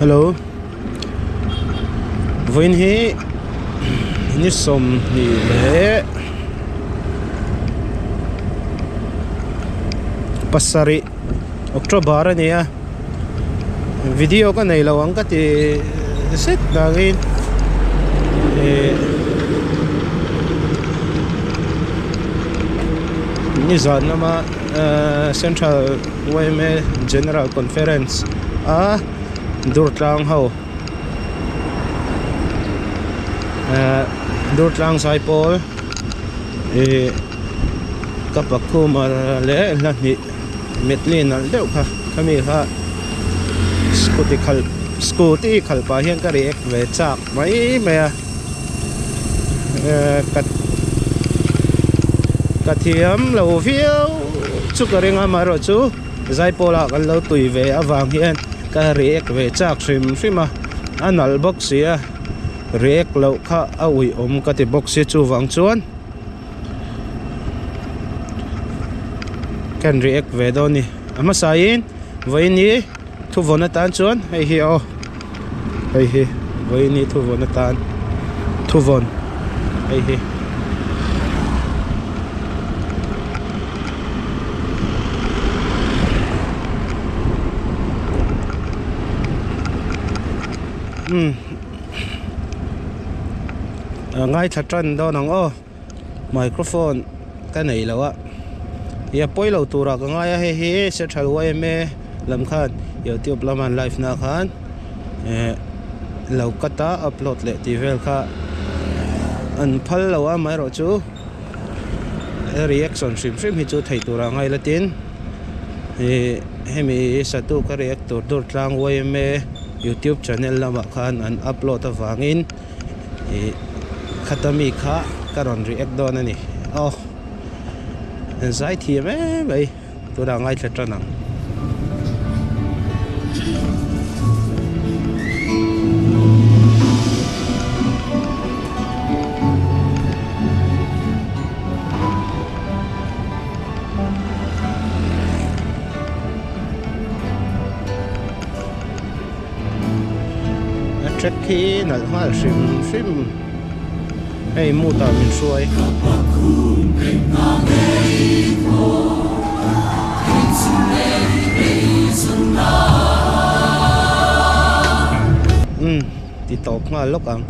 Hello vawiin hi ni sawmhnih leh pasarih October a ni a video ka nei lo ang ka ti zet vangin ih nizan lama ahh central yma general conference a durtlang ho ahh durtlang zaipawl ih ka pakhuma leh hla hnih medley nalh deuh kha khami kha scooty khalh scooty khalh pah hian ka react ve chak mai mai a ehh ka ka thiam lo viau chu ka ring a amaherawhchu zaipawl ah kan lo tui ve avang hian ka react ve chak hrim hrim a a nalh bawk si a react loh kha a uih awm ka ti bawk si chuvang chuan. Kan react ve dawn ni a hmasa in vawiin hi thu vawn atan chuan hei hi aw hei hi vawiin hi thu vawn atan thu vawn hei hi. Umm ngaithla tan dawn ang aw. Microphone ka nei lo a ih a pawi lo turah ka ngai a hei hi central yma lam khan youtube lama an live na khan eh lo cut a upload leh tih vel kha an phal lo a amaherawh chu reaction hrim hrim hi chu thei turah a ngai la tin ih hemi satu ka react tur dur tlang yma youtube channel lamah khan an upload avangin. Ih khata mi kha ka rawn react dawn a ni aw an zai thiam em mai tunah ngaithla tan ang. A track khi nalh nghal hrim hrim hei mood ah min hruai. Umm ti tawp nghal lawk ang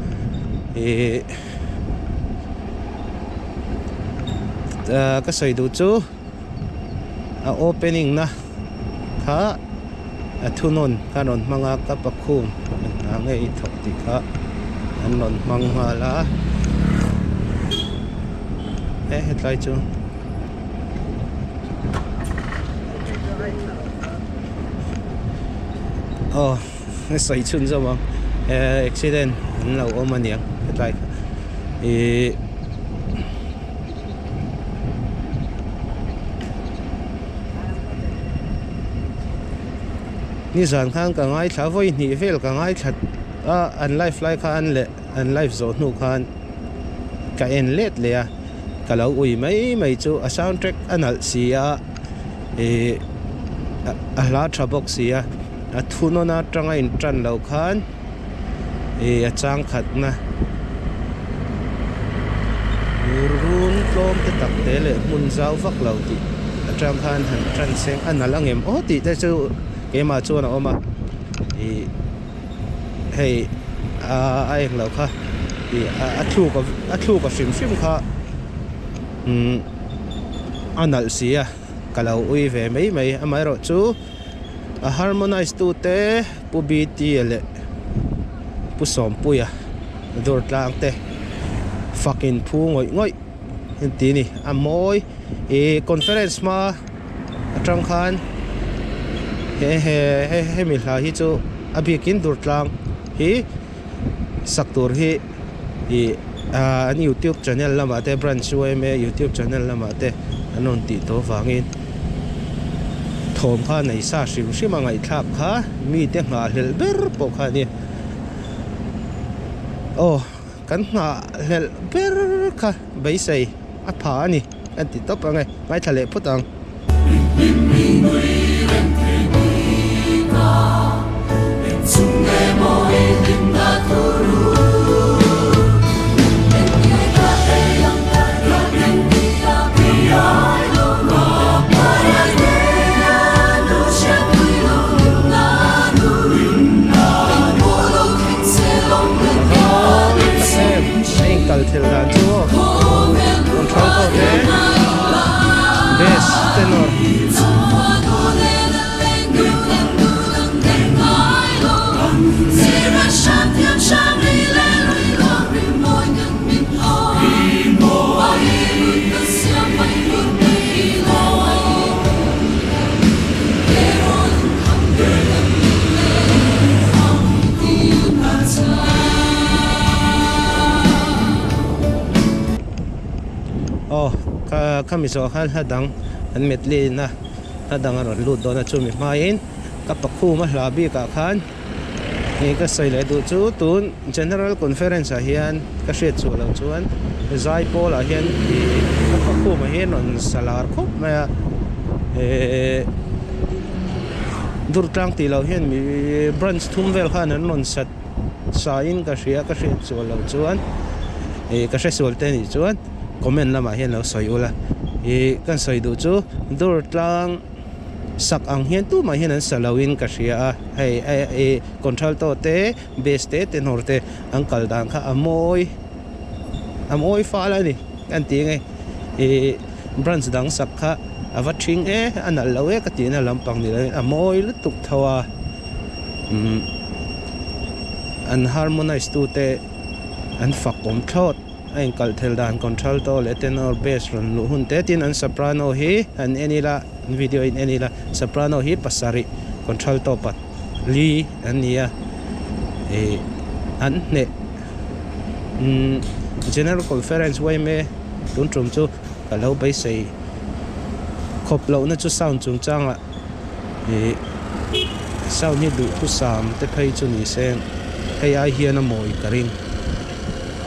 ihh ka sawi duh chu. A opening na kha a thunawn kha rawn hmang a ka pakhum a ngei thawk tih kha an rawn hmang nghal a he hetlai chu aw sawi chhun zawm ang eh accident an lo awm aniang hetlai kha ihh. Nizan khan ka ngaithla vawi hnih vel ka ngaithla a an live lai khan leh an live zawh hnu khan ka en let leh a ka lo ui mai mai chu a sound track a nalh si a ih a hla tha bawk si a a thunawn atanga in tan loh khan. Ih a chang khatna run tlawm te tak te leh hmun zau vak lo tih atang khan han tan seng a nalh angem aw tih te chu keimah chuan a awm a ih hei a eng lo kha ih a thluk a thluk a hrim hrim kha umm a nalh si a ka lo ui ve mai mai amaherawh chu a harmonize tu te. Pu Bt-a leh Pu Sawmpuia dur tlang te fak in phu ngawih ngawih an ti a ni. A mawi ih conference hma atang khan he he hemi hla hi chu a bikin dur tlang hi sak tur hi ih an youtube channel lamah te branch yma youtube channel lamah te an rawn tih tawh avangin thawm kha nei sa hrim hrim a ngaihthlak kha mite nghahhlelh ber pawh kha a ni aw kan nghahhlelh ber kha beisei a pha a ni kan ti tawp ang e ngaithla leh phawt ang. A inkal thel dan chu aw contralto te bass tenor. Aw khami zawh khan hla dang an medley na hla dang a rawn lut dawn a chumi hmain ka pakhum a hla bikah khan ih ka sawi leh duh chu tun general conference ah hian ka hriat chhuah loh chuan zaipawl ah hian ih ka pakhum ah hian rawn sa lar khawp mai a ehh durtlang tih loh hian mi branch thum vel khan an rawn sat sa in ka hria ka hriat chhuah loh chuan ih ka hre sual te anih chuan comment lamah hian lo sawi ula ih kan sawi duh chu durtlang sak ang hian tumah hian an sa lo in ka hria a hei ih contralto te bass te tenor te an kal dan kha a mawi a mawi fal a ni kan tih nge ih branch dang sak kha a va thing e a nalh lo e ka tihna lampang ni lo in a mawi lutuk tho a umm an harmonize tu te an fak awm thlawt. A inkalh thel dan contralto leh tenor bass rawn luh hun te tin an soprano hi han en ila an video in en ila soprano hi pasarih contralto pat li an ni a ih an hneh umm general conference yma tun tum chu ka lo beisei khawp lohna chu sound chungchangah ih sound hi duhthusam te phei chu ni se hei ai hian a mawi ka ring.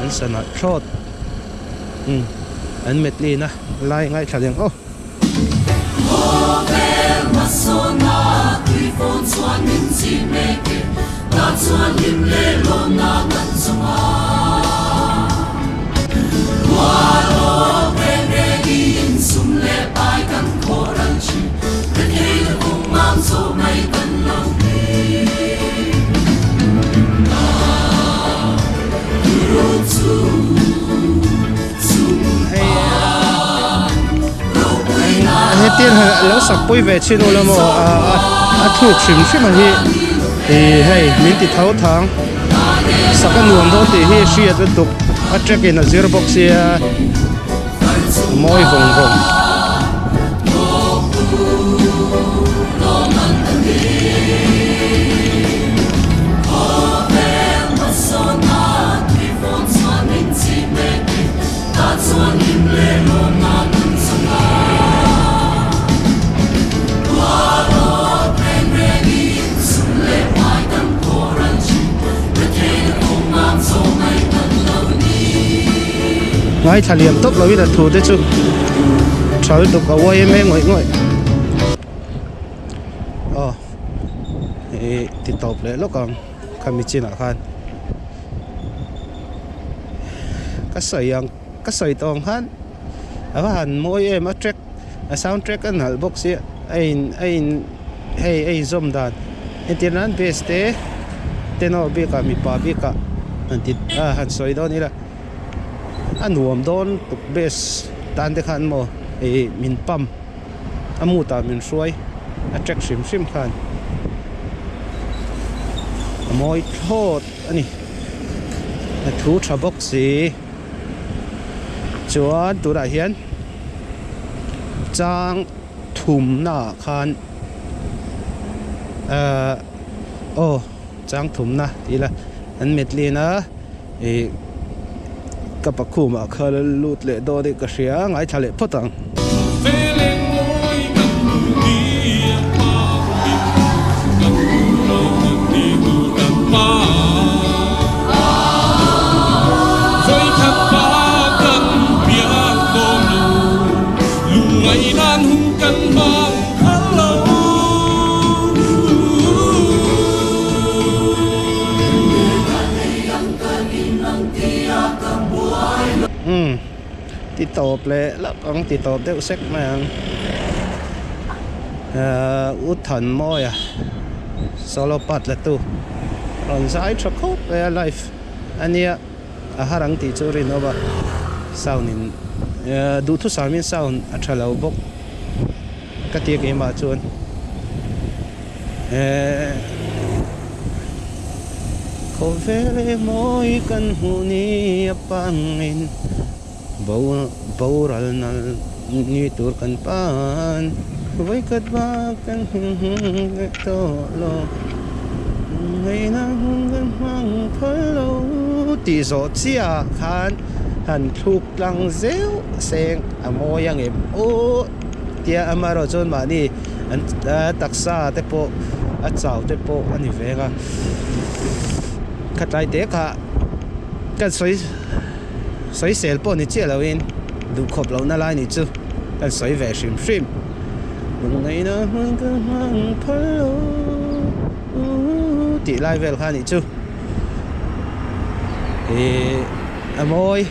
An sana thlawt umm an medley na lai ngaithla deng aw. Khawvel hmasawnna tui fawn chuan min chi mek e, tah chuan hlim leh lawmna kan zawng a. Rual awk reng rengin sum leh pai kan khawh ral thin, rethei na kawng mam zawh mai kan lo hlim. Hetir lo sak pui ve chin ula maw a thluk hrim hrim a hi ih hei min ti tho thang sak a nuam dawn tih hi hriat lutuk a track in a zir bawk sia mawi vawng vawng. Ngaithla liam tawp loin a thu te chu tha lutuk a uai em em ngawih ngawih aw ih ti tawp leh lawk ang khami chinah khan ka sawi ang ka sawi tawh ang khan a va han mawi em a track a sound track a nalh bawk sia a in a in hei a inzawm dan entir nan bass te tenor bikah mipa bikah han ti a han sawi dawn ila a nuam dawn tuk bass tan te khan maw ih min pump a mood ah min hruai a track hrim hrim khan a mawi thlawt a ni a thu tha bawk si chuan tunah hian chang thumna ah khan ahh aw chang thumna tih ila an medley na ih ka pakhumah khan a lut leh dawn in ka hria ngaithla leh phawt ang. Umm ti tawp leh lak ang ti tawp deuh sek mai ang ahh U Thanmawia solo part la tu rawn zai tha khawp mai a live a nia a har ang tih chu rinawm a sound in ahh duhthusam in sound a tha lo bawk ka tia keimah chuan ehh khawvel emawi kan hmuh ni a pangin bo boral nal ni tur kan pan vawikhat bak kan hmu tawh lo ngaihna hun kan hmang phal lo tih zawh chiah ah khan han thluk tlang zeuh seng a mawi ang em aw tia amaherawh chuan mahni an taksa te pawh a chau te pawh a ni veng a khatlai te kha kan sawi sawi sel pawh ni chiah loin duhkhawp lohna lai ni chu kan sawi ve hrim hrim lungngaihna hmun ka hmang phal lo tih lai vel kha a nih chu ihh a mawi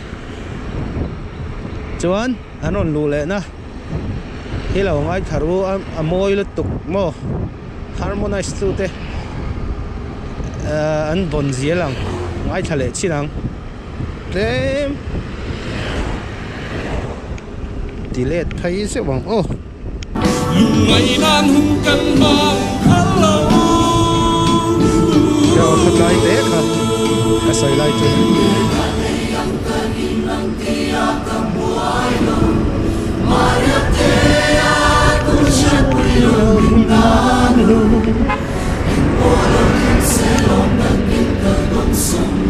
chuan an rawn luh leh na hi lo ngaithla ru a a mawi lutuk maw harmonize tu te ahh an vawn zel ang ngaithla leh chin ang tlem ti let phei zeuh ang aw. Aw khatlai te kha ka sawi lai chu.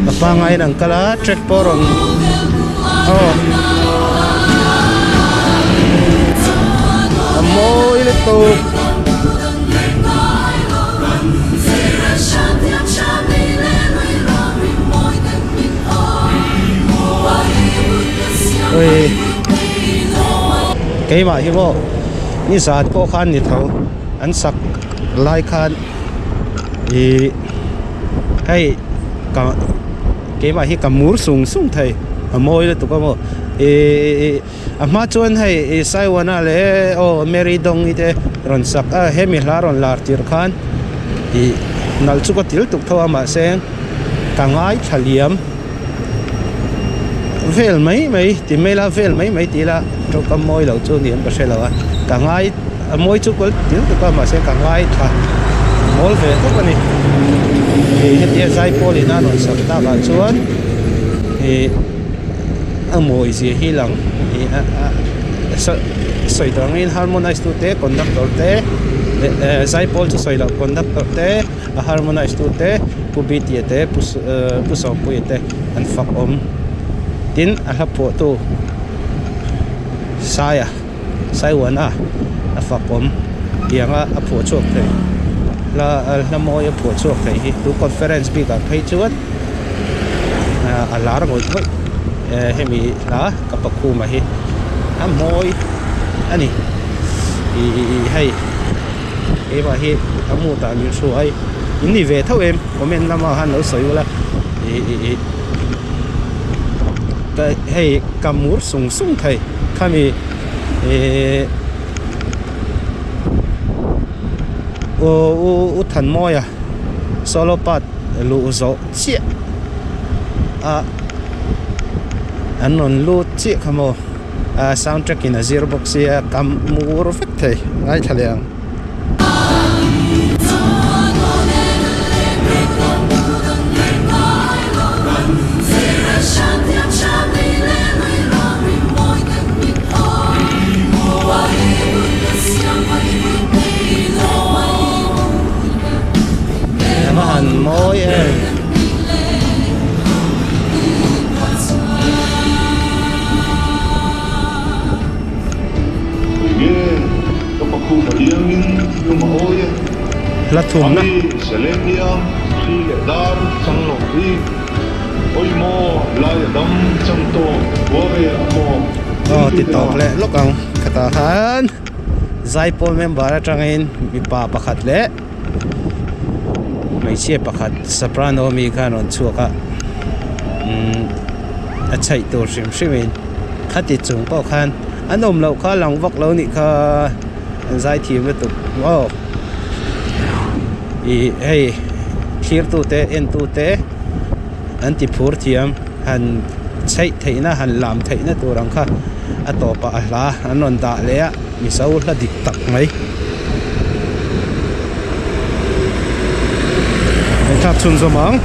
A pangai in an kal a track pawh rawn aw a mawi lutuk. Ui keimah hi maw nizan pawh khan ni tho an sak lai khan ih hei ka keimah hi ka mur sung sung thei a mawi lutuk a maw ih a hma chuan hei ih Saiwana leh aw Mary Dawngi te rawn sak a hemi hla rawn lar tirh khan ih nalh chu ka ti lutuk tho a mahse ka ngaithla liam. Vel mai mai ti mai la vel mai mai tih ila tawngkam mawi lo chu ni an ka hre lo a ka ngai a mawi chu kual til tuk a mahse ka ngai tha mawl ve tawp a ni ih hetia zaipawl in a rawn sak tak ah chuan ih a mawi zia hi lang ih a a sawi tur angin harmonize tu te conductor te eh zaipawl chu sawi loh conductor te. A harmonize tu te Pu Bitia te Pu Pu Sawmpuia te an fak awm. Tin a hla phuah tu Saia Saiwana a fak awm tianga a phuah chhuak thei hla hla mawi a phuah chhuak thei hi tu conference bik ah phei chuan a lar ngawih ngawih hemi hla ka pakhuma hi a mawi a ni ih hei. Keimah hi a mood ah min hruai in ni ve tho em comment lamah khan lo sawi ula ih ih ih ka hei ka mur sung sung thei khami ih u u u Thanmawia solo part luh zawh chiah a an rawn lut chiah kha maw. Ahh sound track in a zir bawk sia ka mur vek thei ngaithla leh ang. A va han mawi em. Hla thumna. Aw ti tawp leh lawk ang khatah khan zaipawl member atangin mipa pakhat leh hmeichhia pakhat soprano ami khan a rawn chhuak a umm. A chhaih tur hrim hrim in khati chung pawh khan an awm loh kha lang vak lo nih kha an zai thiam lutuk maw ih hei thlir tu te en tu te an ti phur thiam han chhaih theihna han lam theihna tur ang kha a tawpah a hla an rawn dah leh a mizo hla dik tak mai. Engthlak chhunzawm ang.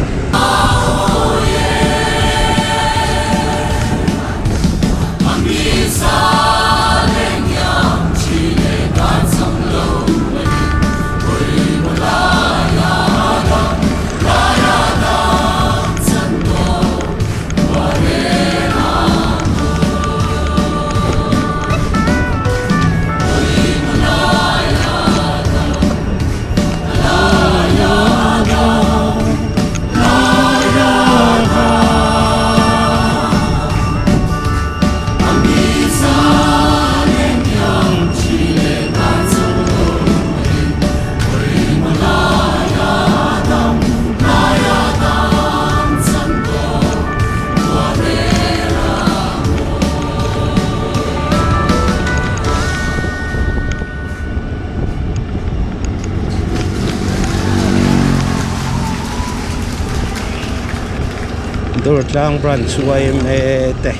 Durtlang branch yma te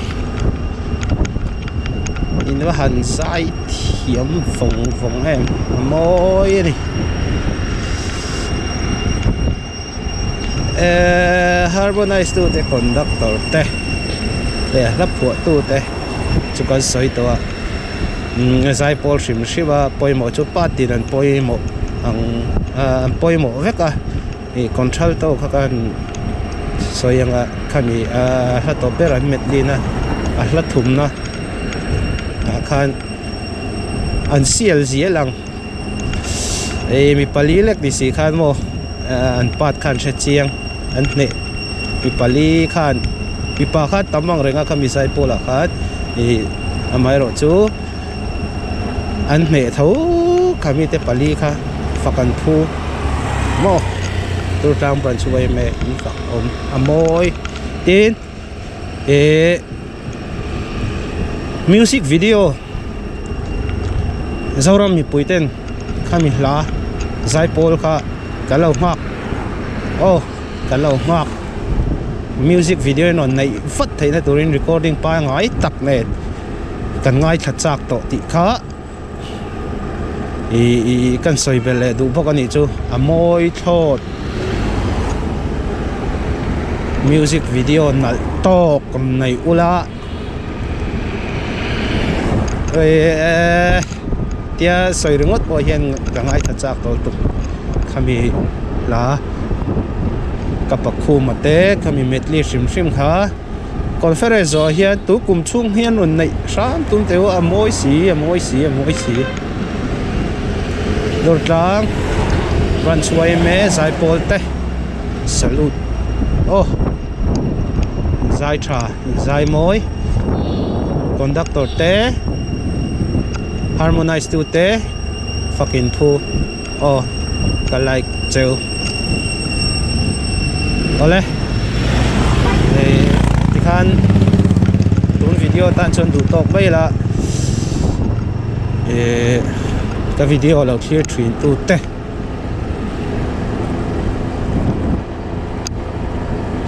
in va han zai thiam vawng vawng em a mawi a ni ehh harmonize tu te conductor te leh hla phuah tu te chu kan sawi tawh a umm zai pawl hrim hrim a pawimawh chu pa tin an pawimawh ang ahh an pawimawh vek a ih contralto kha khan sawi ang a khami ahh hla tawp ber an met lin a a hla thumna ah khan an sial zel ang. Hei mi pali lek ni si khan maw an part khan hre chiang an hneh mi pali khan mipa khan tam ang reng a khami zai pawlah khan ih amaherawh chu an hneh tho khami te pali kha fak an phu maw Durtlang branch yma an fak awm a mawi tin Ehh music video Zoram mipui ten khami hla zaipawl kha kan lo nghak aw kan lo nghak music video in rawn neih vat theihna turin recording pangngai tak nen kan ngaithla chak tawh tih kha ih ih kan sawi belh leh duh bawk a nih chu a mawi thlawt music video nalh tawk nei ula eeeh tia sawi ringawt pawh hian ka ngaithla chak tawh lutuk khami hla ka pakhuma te khami medley hrim hrim kha. Conference zawh ah hian tu kum chhung hian rawn neih hram tum teh u a mawi si a mawi si a mawi si Durtlang branch yma zaipawl te salute aw zai tha zai mawi conductor te harmonize tu te fakin thu aw ka like cheu awle eh tikhan tun video tan chuan duh tawk mai ila eh ka video lo thlir thin tu te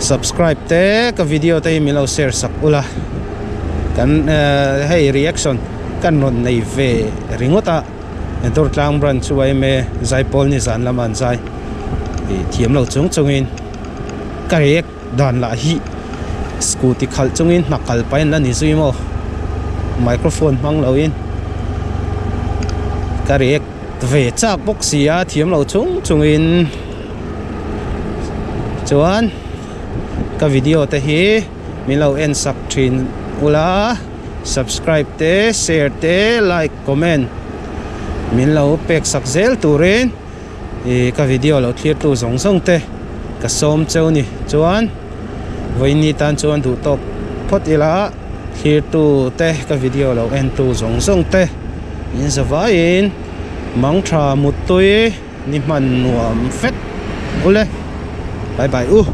subscribe te ka video te hi min lo share sak ula kan eh hei reaction kan rawn nei ve ringawt a. Durtlang branch chu yma zaipawl ni zan lama an zai ih thiam lo chung chungin ka rek dan lah hi scooty khalh chungin hna kal pahin la ni zui maw microphone hmang loin ka rek ve chak bawk si a thiam lo chung chungin chuan ka video te hi min lo en sak thin ula. Subscribe te, share te, like, comment min lo pek sak zel turin ih ka video lo thlir tu zawng zawng te ka sawm cheu ni. Chuan vawiini tan chuan duh tawk phawt ila thlir tu te ka video lo en tu zawng zawng te in zavaiin mangtha muttui ni hman nuam vek ule. Bye bye u.